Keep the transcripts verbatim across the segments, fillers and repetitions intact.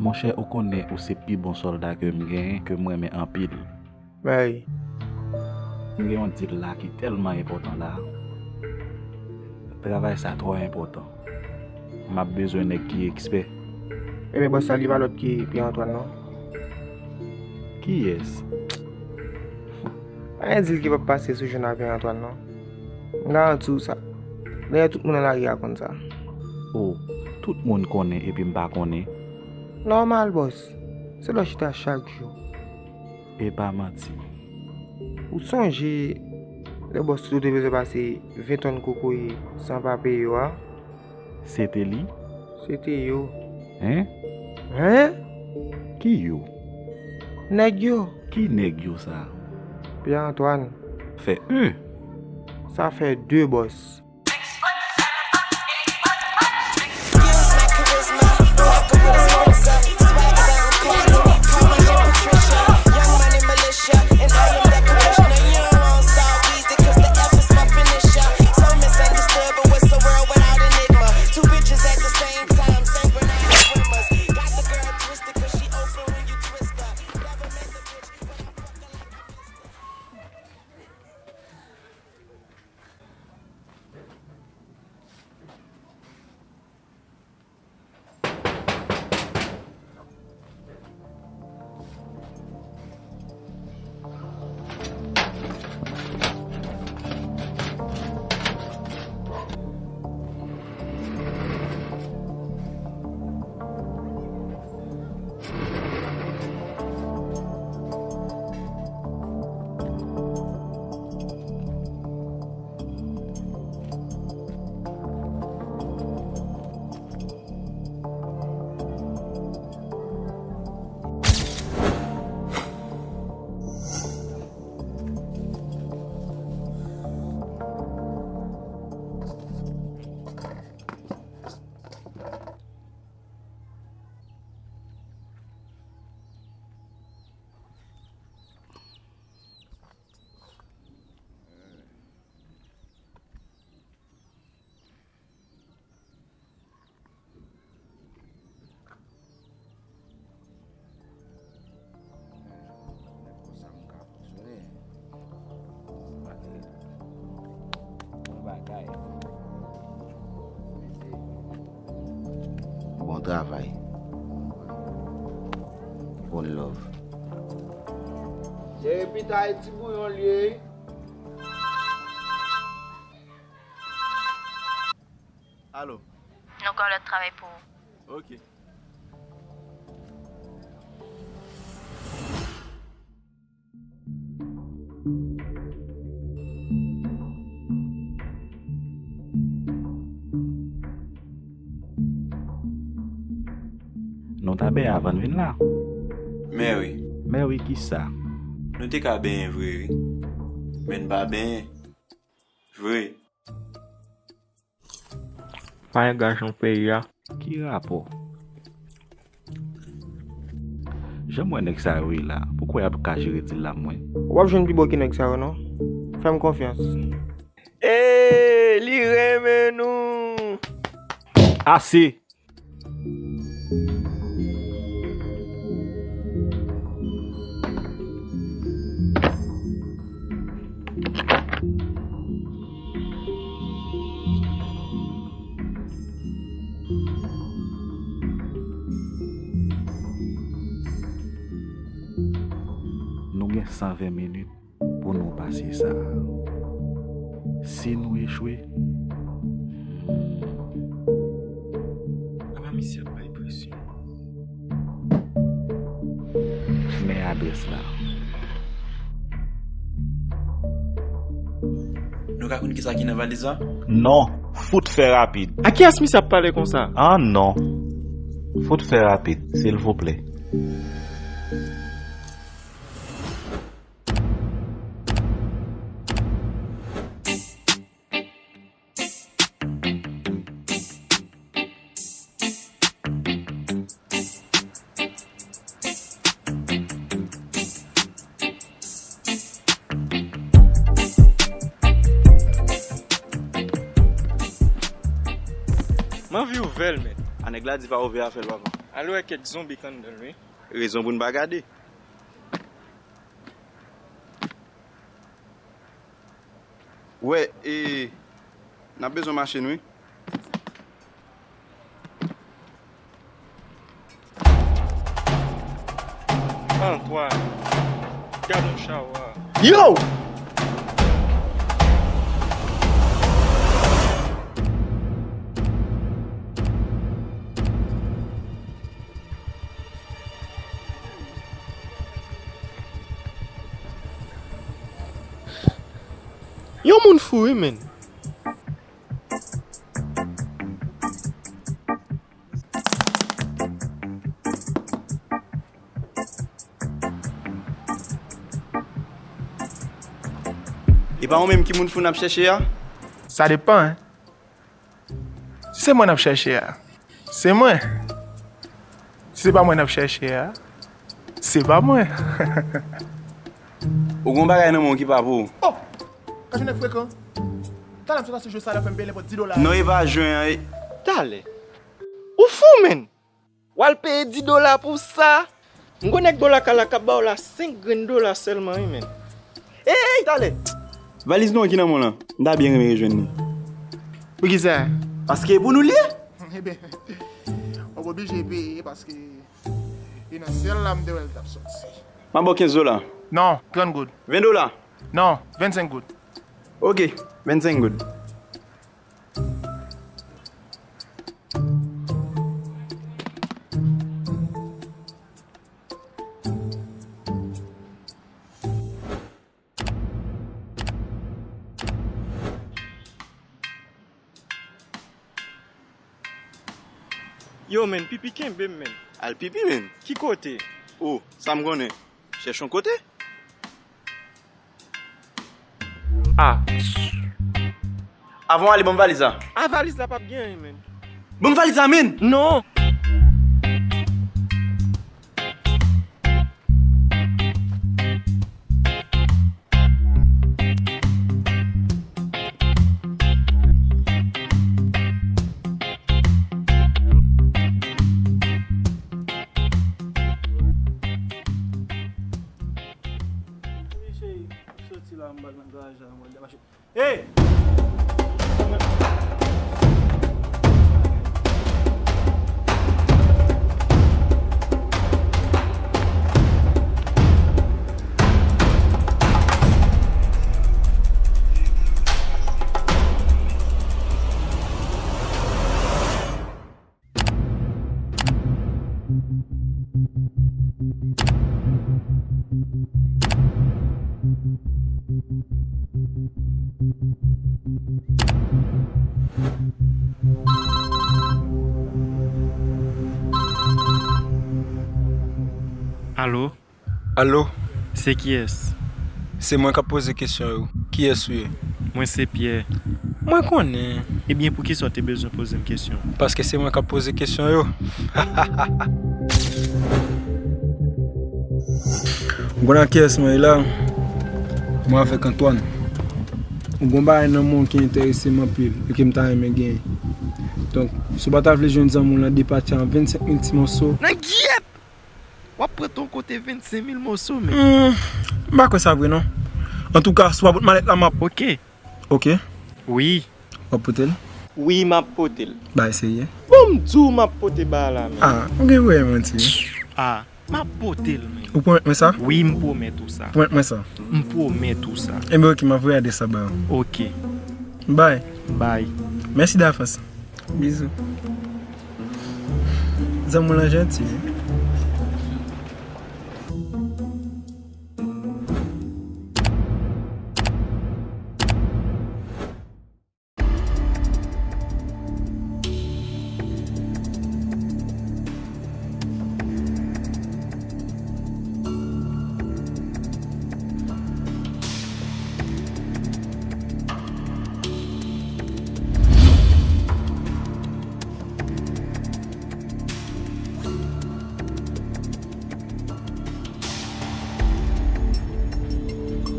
Monchè, ou konnen ou se pi bon sòlda ke m genyen, ke m renmen anpil. Bay. M gen yon deal la ki tèlman enpòtan la. Travay sa twò enpòtan. M ap bezwen nèg ki ekspè. Ebyen, bòs la, li pa lòt ki Pierre Antoine, non? Kiyès? Pa gen deal ki p ap pase sou jèn a Pierre Antoine, non. M garanti w sa. Dayè, tout moun nan lari a konn sa. O, tout moun konnen epi m pa konnen? Nòmal, bòs. Se lè w chita chak jou. E pa manti. Ou sonje lè bòs Toto te bezwen pase ven tòn kokoye san pa peye yo a? Se te li? Se te yo. Hein? Hein? Ki yo? Nèg yo. Ki nèg yo sa? Pierre Antoine. Fè en. Sa fè de, bòs. Konsa m ka fonksyone. Bon bagay. Bon travay. One love. Se pita e ti bouyon l ye. Alo. Nou ka lòt travay pou ou. Ok. Nou ta benyen avan n vin la. Mèwi. Mèwi kisa? Nou te ka benyen vre wi. Men n pa benyen. Vre. Pa engaje yon peyi a. Ki rapò? Jan m wè nèg sa yo ye la, poukò y ap ka jere dil la mwen? W ap jwenn pi bon ke nèg sa yo non. Fè m konfyans. Ee, li renmen nou. Ase! Nou gen san ven minit pou nou pase sa a. Si nou echwe, hmm. Apa misye ap bay presyon? Men adrès la. Nou ka konn kisa ki nan valiz la? Non, fout fè rapid. A kiyès misye ap pale konsa? Ah non. Fout fè rapid, silvouplè. M anvi ouvè l, mèt. A, nèg la di pa ouvè afè l, papa. Al wè kèk zonbi k anndan l, wi. Rezon pou n pa gade. Wè, e, n ap bezwen machin, wi. Antwa, gad yon chawa. Yo! Yon moun fou, wi, menn. E pa ou menm ki moun fou n ap chèche a? Sa depann, en. Si se mwen n ap chèche a, se mwen. Si se pa mwen n ap chèche a, se pa mwen. Ou gon bagay nan men w ki pa pou ou. Oh! Kach yon nèg frekan. Talè m sot achte jwe sa la fè m peye nenpòt dis dola. Non, e pa jwe an, e. Talè. Ou fou, menn! W al peye dis dola pou sa? M gon nèg Bòlakala k ap ba w la senk grenn dola sèlman, wi, menn. Ey, talè! Valiz nwa ki nan men w lan, m ta byen renmen rejwenn li. Poukisa? Paske e pou nou l ye. Eben, w ap oblije peye paske e nan syèl la m te wè l t ap soti. M ap ba w kenz dola. Non, trant goud. Ven dola. Non, vennsenk goud. Oke, vennsenk goud. Yo, menn, pipi kenbe m, menn. Al pipi, menn. Ki kote? O, sa m konnen. Chèche yon kote. Ah. Avan w ale, ban m valiz la. Ah, valiz la p ap gen anyen, menn. Ban m valiz la, menn! Non! Wi, cheri, m soti la, m pral nan garaj la, m pral demache. Hey! Alo? Alo? Se kiyès? Se mwen k ap poze kesyon yo. Kiyès ou ye? Mwen se Pyè. Mwen konnen. Ebyen, poukisa w te bezwen poze m kesyon? Paske se mwen k ap poze kesyon yo. Ou konn ak kiyès mwen ye la? Mwen avèk Antwàn. Ou gon bagay nan men w ki enterese m anpil e ke m ta renmen genyen. Donk, si w pa ta vle jwenn zanmi w lan depatche an vennsenk mil ti moso. Nan gyèt! W ap pran ton kote vennsenk mil moso, men. Hmm, m pa kwè sa vre, non. Antouka, si w pa pot malèt la, m ap. Oke. Oke. Wi. W ap pote l? Wi, m ap pote l. Bay serye. Bon, m di w m ap pote bagay la, men. Ah, ou gen vre manti. Ah, m ap pote l, men. Ou pwomèt mwen sa? Wi, m pwomèt ou sa. Pwomèt mwen sa. M pwomèt ou sa. Enben, oke, m ap voye adrès la ba ou. Oke. Bay. Bay. Mèsi davans. Bizou. Zanmi w lan janti wi.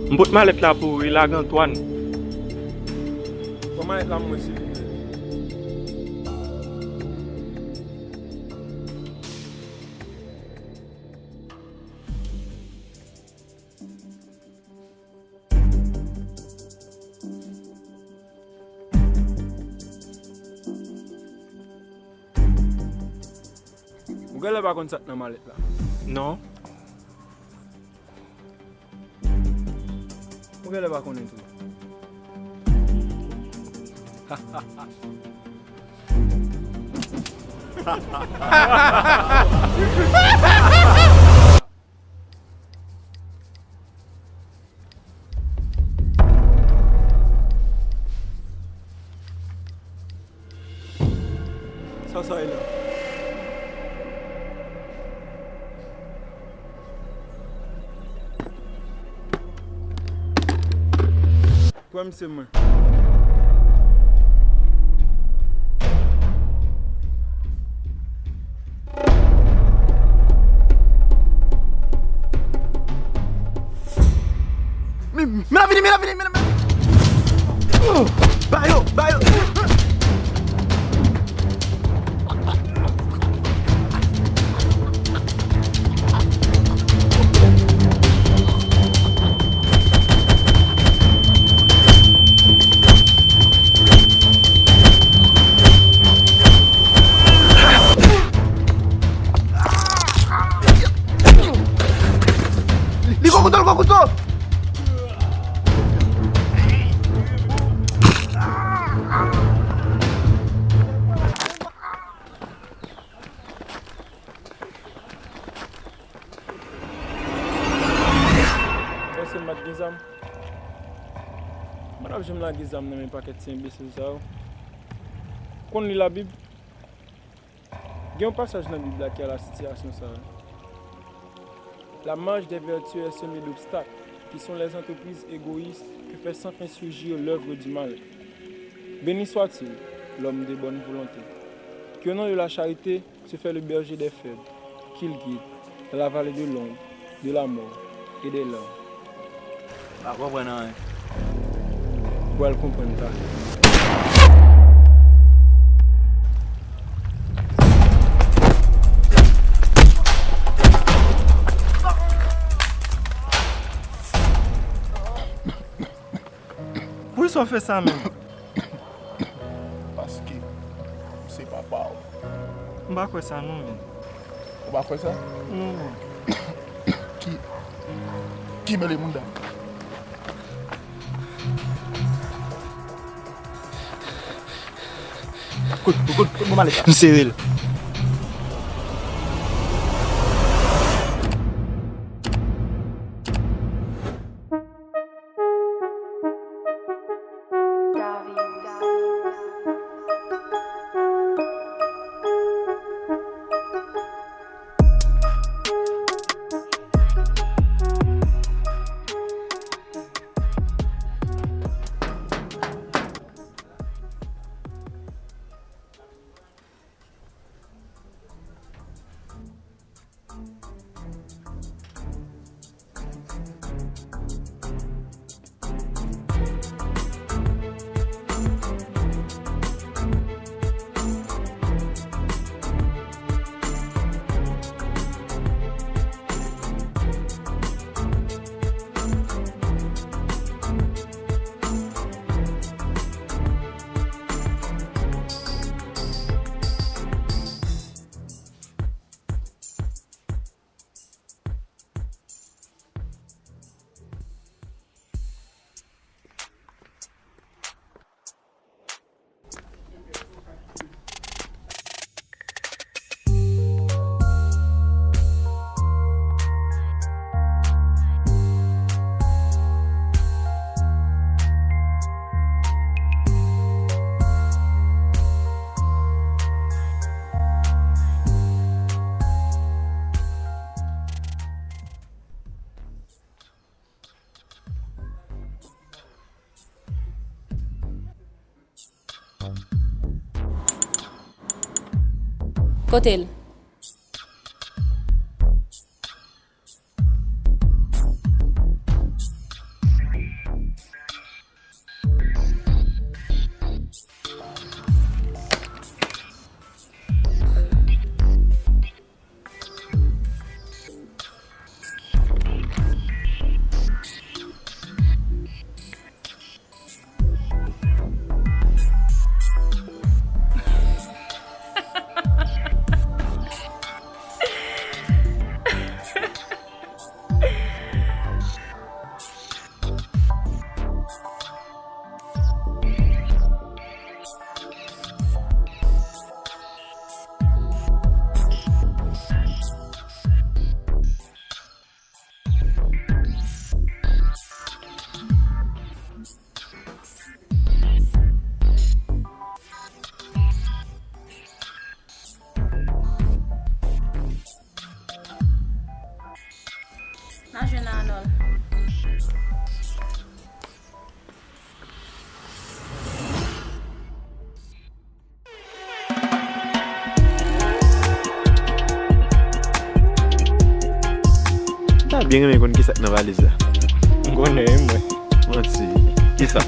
M pot malèt la pou ou wi, lage Antwàn. Pran malèt la pou mwen, silvouplè. Genlè pa konn sa k nan malèt la. Non. Ou genlè pa konnen tou. Sa, sa e la. Kwè m se mwen. Men, men la vini, men la vini, men la vini. Ba yo, ba yo. Li gon kouto, li gon kouto. Èske m pa t gen zam? M pa t ap janm lage zam nan men pakèt ti enbesil sa yo. Konn li Labib? Gen yon pasaj nan Bib la ki a la sitiyasyon sa a. La marche des vertueux est semée d'obstacles, qui sont les entreprises égoïstes que fait sans fin surgir l'œuvre du mal. Béni soit-il, l'homme de bonne volonté, qui au nom de la charité se fait le berger des faibles, qu'il guide dans la vallée de l'ombre de la mort et des larmes. Pa konprann anyen. Ou pral konprann talè. Poukisa w fè sa menm? Paske m se papa w. M pa kwè sa non, men. Ou pa kwè sa? Non, men. Ki, ki mele moun dam? Kote, kote, kote bon malèt la? M sere l. Kote l? Byen renmen konn kisa k nan valiz la. M konnen wi mwen. Manti. Kisa?